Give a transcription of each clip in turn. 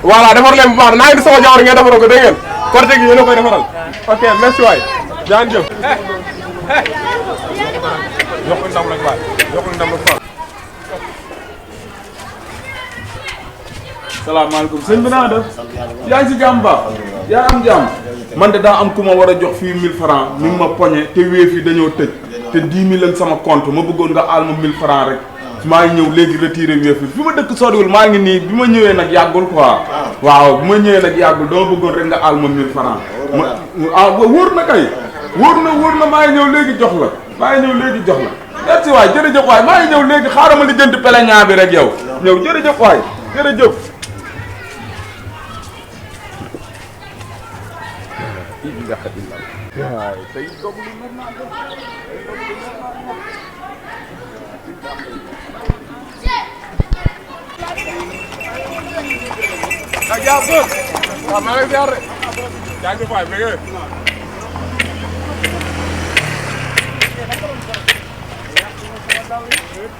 voilà defar leen bu baax naa ngi sama jawar ngeen defaral ko dégg ngeen korte gi yéen a koy defaral ok merci waay jaan jëf yokkul ndam rek waay yokkul ndam rek waay salaamaaleykum sëñ bi naa def yaa ngi si jàmm ba yaa am jàmm man de daa am ku ma war a jox fii 1000 francs mi ngi ma poñe te wéef yi dañoo tëj te 10 000 sama compte ma bëggoon nga aal ma 1000 francs rek maa ngi ñëw léegi retiré wéef yi fi ma dëkk soriwul maa ngi nii bi ma ñëwee nag yàggul quoi waaw bi ma ñëwee nag yàggul dama bëggoon rek nga aal ma 1000 francs wóor na kay wóor na maa ngi ñëw léegi jox la merci waay jërëjëf waay maa ngi ñëw léegi xaaral ma li jënd peleñaa bi rek yow ñëw jërëjëf waay jërëjëf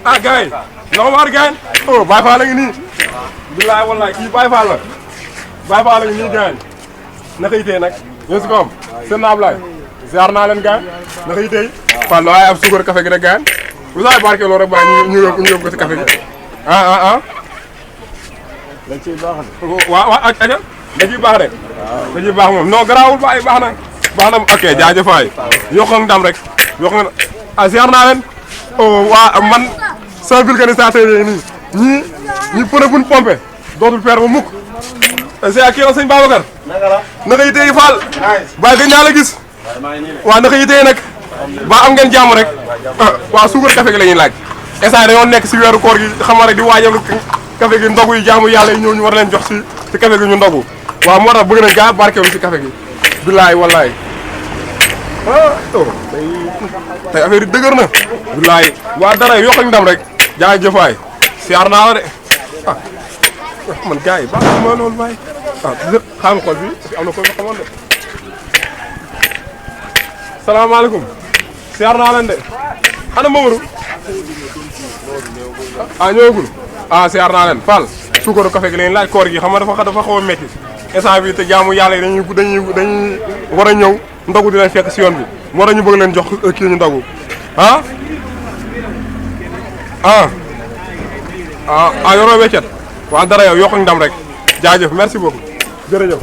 ah gars yi noo waar gars yi oh Baye Fall la ngi nii billaay wallaay kii Baye Fall la ngi nii gars yi naka yitee nag ñoo si ko am seen Ablaye ziar naa leen gars yi naka yitee Fall waaye am suukar café gi rek gars yi bu saa barkeeloo rek bàyyi ñu yóbbu ko si café gi dañ ciy baax de. waaw ak aja da ciy baax de da ciy baax moom non garaawul bàyyi baax na ok jaajëf waay yokk ak ndam rek yokk nga ziar naa leen waa man sama vulcanisateur yi nii ñii pneu buñ pompé dootul peer ba mukk c'est kii la sëñ Babacar naka yitee yi Fall bàyyi gëj naa la gis waaw naka yitee nag ba am ngeen jàmm rek waaw suukar café gi la ñuy laaj instant dañoo nekk si weeru koor gi xam rek di waajal café gi ndogu yi jaamu yàlla yi ñëw ñu war leen jox si café gi ñu ndogu waaw moo tax bëgg nañ gaa barkeelu si café gi billaay wallaay tey affaire yi dëgër na billaay waa dara yokk ak ndam rek jaajëf waay siyaar naa la de man gars yi baax na ma loolu waay xam xol bi am na ko ma xamoon de salaamaaleykum siyaar naa leen de ana Mamadou ñëwagul siyaar naa leen Fall suukaru café gi leen laaj koor gi xam nga dafa xaw a métti instant bi te jaamu yàlla yi dañuy war a ñëw ndogu di leen fekk si yoon bi moo tax ñu bëgg leen jox kii ñu ndogu yoroo weccet waa dara yow yokk ak ndam rek jaajëf merci beaucoup jërëjëf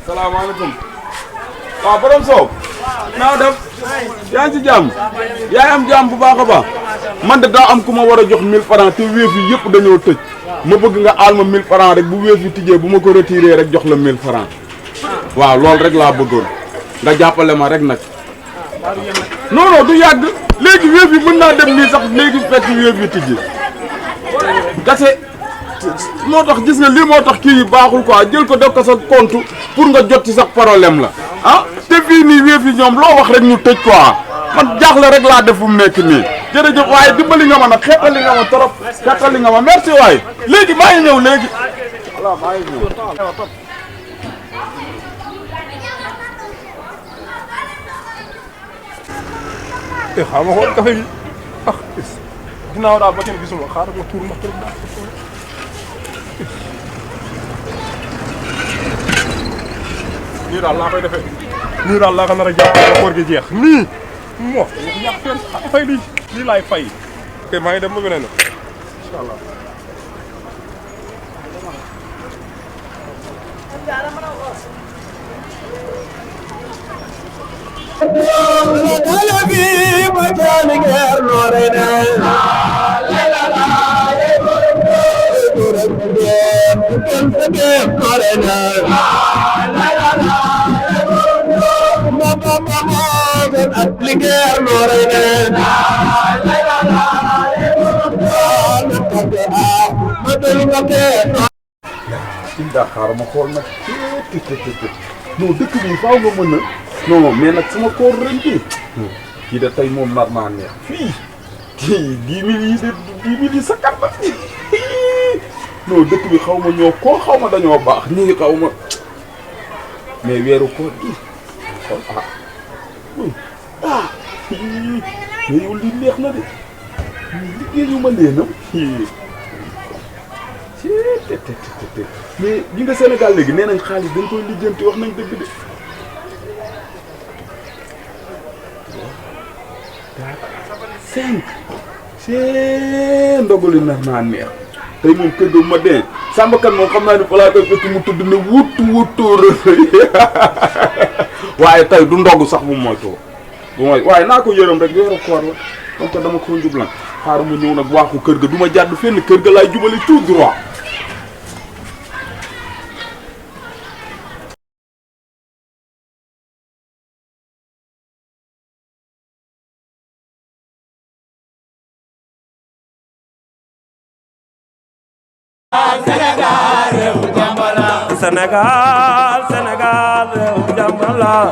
salaamaaleykum waaw borom Sow naa def yaa ngi ci jàmm yaa am jàmm bu baax a baax man de daa am ku ma war a jox 1000 francs te wéef yi yëpp dañoo tëj ma bëgg nga aal ma 1000 francs rek bu wéef yi tijjee bu ma ko retiré rek jox la 1000 francs waaw loolu rek laa bëggoon nga jàppale ma rek nag non du yàgg léegi wéef yi mën naa dem nii sax léegi fekk wéef yi tijji gase moo tax gis nga lii moo tax kii yi baaxul quoi jël ko def ko sa compte pour nga jot ci sax problème la te fii nii wéef yi ñoom loo wax rek ñu tëj quoi man jaaxle rek laa def fu mu nekk nii jërëjëf waaye dimbali nga ma nag xeetali nga ma trop xeetali nga ma merci waay léegi maa ngi ñëw léegi voilà maa ngi ñëw xam nga xool café gi ginnaaw daal ba kenn gisuma xaaral ma tuur ndox trop daal nii daal laa koy defee nii daal laa ko nar a jàpp ba koor gi jeex nii moo ñàkk fenn fay lii laay fay ok maa ngi dem ba beneen incha allah ci Dakar ma xool nag non dëkk bi faaw nga mën na non mais nag sama koor ren bi kii da tey moom nar naa neex fii kii 10 000 yi de 10 000 yi sa kat la non dëkk bi xaw ma ñoo koo xaw ma dañoo baax ñii xaw ma mais weeru koor gi xool mais yow lii neex na de liggéeyu ma leenam mais ñi nga Sénégal léegi nee nañ xaalis dañ koy lijjanti wax nañ dëgg de 5 c'est ndogali nar naa neex tey moom kër ga ma dee Samba Kane moom xam naa ni fa laa koy fekk mu tudd ne wutóor waaye tey du ndogu sax bu moytoo waaye naa ko yërëm rek weeru koor la comme que dama ko njublan xaaral ma ñëw nag waaxu kër ga du ma jàdd fenn kër ga laay jubali tout droit. Sénégal Sénégal réew jàmm la